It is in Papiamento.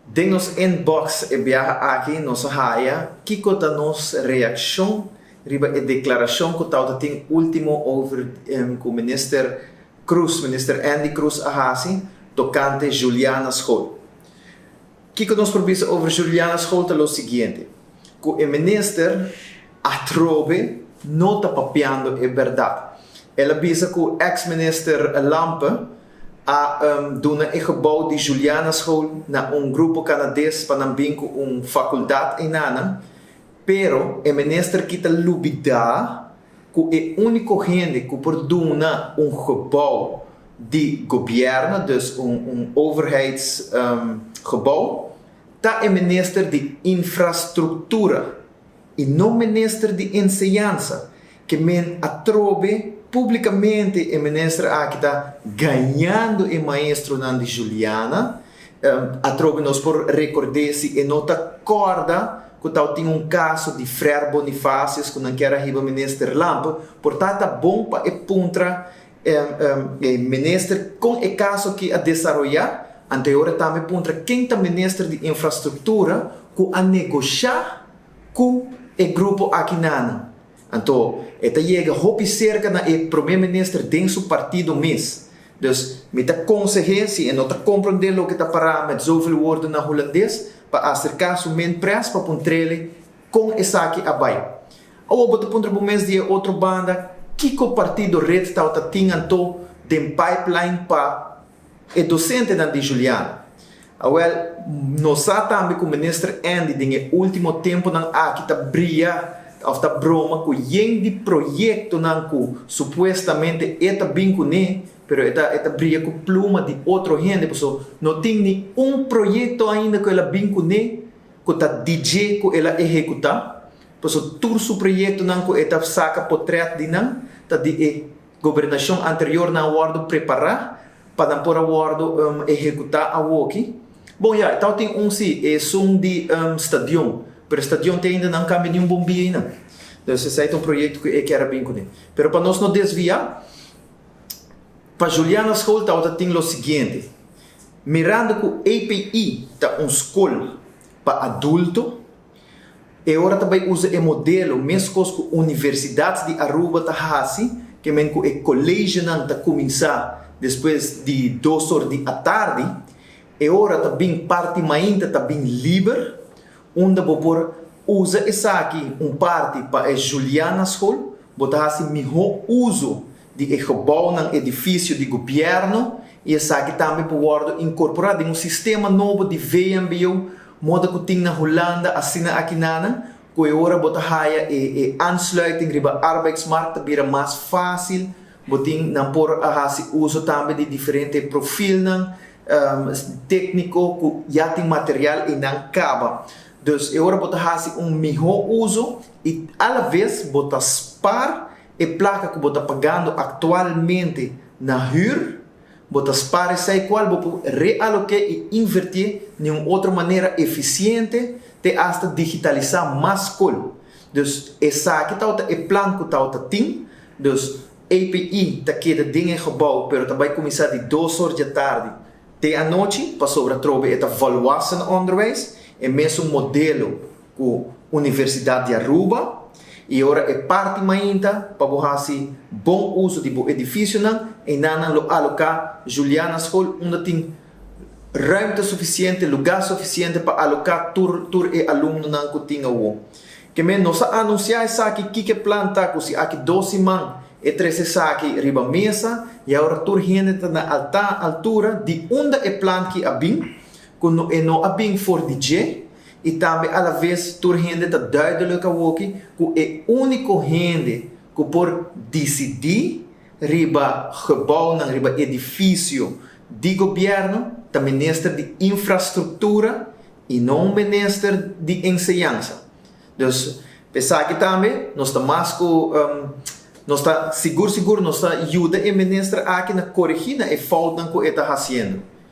Den nos inbox e biaha aki nos a haya kico ta nos reaccion riba e declaracion cu tawata tin ultimo over cu Minister Croes, Minister Endy Croes a haci tocante Juliana School. Kico nos por bisa over Juliana School ta lo siguiente, cu e minister atrobe no ta papiando e berdad. El a bisa cu ex minister Lampe a duna e gebouw di Juliana School na un grupo Canades pa nan bin cu un facultad einanan, pero e minister ki ta lubida cu e unico hende cu por duna un gebouw di gobierno, dus un overheids gebouw, ta e minister di infrastructura y no minister di enseñansa, ke men atrobe publicamente e minister aki ta gañando e maestronan di Juliana. Atrobe nos por record'é si e no ta corda cu tau tin un caso di Frère Bonifacius cu nan kier a hiba minister Lampe, por ta ta bon pa e puntra e minister con e caso aki a desaroya, anto e ora tambe puntra ken ta minister di infrastructura cu a negosha cu e grupo aki nan. Anto e ta yega hopi cerca na e prome minister den su partido mes. Dus mi ta conseh'é si e no ta comprende loke ta para met zoveel woorden na Hulandes pa acerca su minpres pa puntr'ele con esaki a bay. Awor bo ta puntra bo mes di e otro banda kico partido red tawata tin anto den pipeline pa e docentenan di Juliana. Awel, nos sa tambe cu Minister Endy den e ultimo temponan aki ta bria of ta broma cu yen di proyectonan cu supuestamente e ta bin cune, pero e ta e ta bria cu pluma di otro hende, pasobra no tin ni un proyecto ainda cu el a bin cune cu ta di dje cu el a ehecuta, pasobra tur su proyectonan cu e ta saca potret di nan ta di e gobernacion anterior nan a wordo prepara pa nan por a wordo ehecuta awoki. Bon ya, e tabatin un si, esun di stadion, pero e stadion te ainda nan cambia ni un bombia einan. Dus esai ta un proyecto cu e kier a bin cune. Pero pa nos no desvia, pa Juliana School tabata tin lo siguiente, mirando cu API ta un scol pa adulto, E ora ta bai usa e modelo mescos cu Universidad di Aruba ta haci, ke men cu e colegenan ta cuminsa despues di dos or di atardi. E ora ta bin parti mainta ta bin liber, unda bo por usa esaki un parti pa e Juliana School, bo ta haci miho uso di e gebouwnan, edificio di gobierno y esaki tambe por wordo incorpora den un sistema nobo di VMBO moda cu tin na Hulanda asina aki nanan cu e ora bo ta haya e e aansluiting riba arbeidsmarkt ta bira mas facil, bo tin nan por a haci uso tambe di diferente profilnan tecnico cu ya tin material eynan caba. Dus e ora bo ta haci un miho uso y alaves bo ta spaar E plaka ku bo ta pagando aktualmente na hür, bo ta spar esei kual bo por realoké i invertié den un otro manera efisiente te asta digitalisá mas skol. Dus esaki tabata e plan ku tabata tin. Dus API ta keda den e gebou pero ta bai kuminsá di dos or djatardi te anochi pasobra atrobe e ta volwassenenonderwijs, e mesun modelo ku Universidat di Aruba i ora e parti mainta pa bo hasi bon uso di bo edifisionan, einan nan lo aloká Juliana School unda tin ruimte sufisiente, lugá sufisiente pa aloká tur tur e alumnonan ku tin awo. Ke men nos a anunsiá esaki kiko e plan ta ku si aki dos siman e trese esaki riba mesa i awor tur hende ta na alta altura di unda e plan ki a bin ku no e no a bin for di dje. I tambe alaves tur hende ta duidelijk awoki ku e úniko hende ku por disidí riba gebouwnan, riba edifisio di gobièrnu ta minister di infrastruktura i no un minister di enseñansa. Dus p'esaki tambe nos ta mas ku nos ta sigur sigur nos ta yuda e minister aki na koregí na e foutnan ku e ta hasiendo.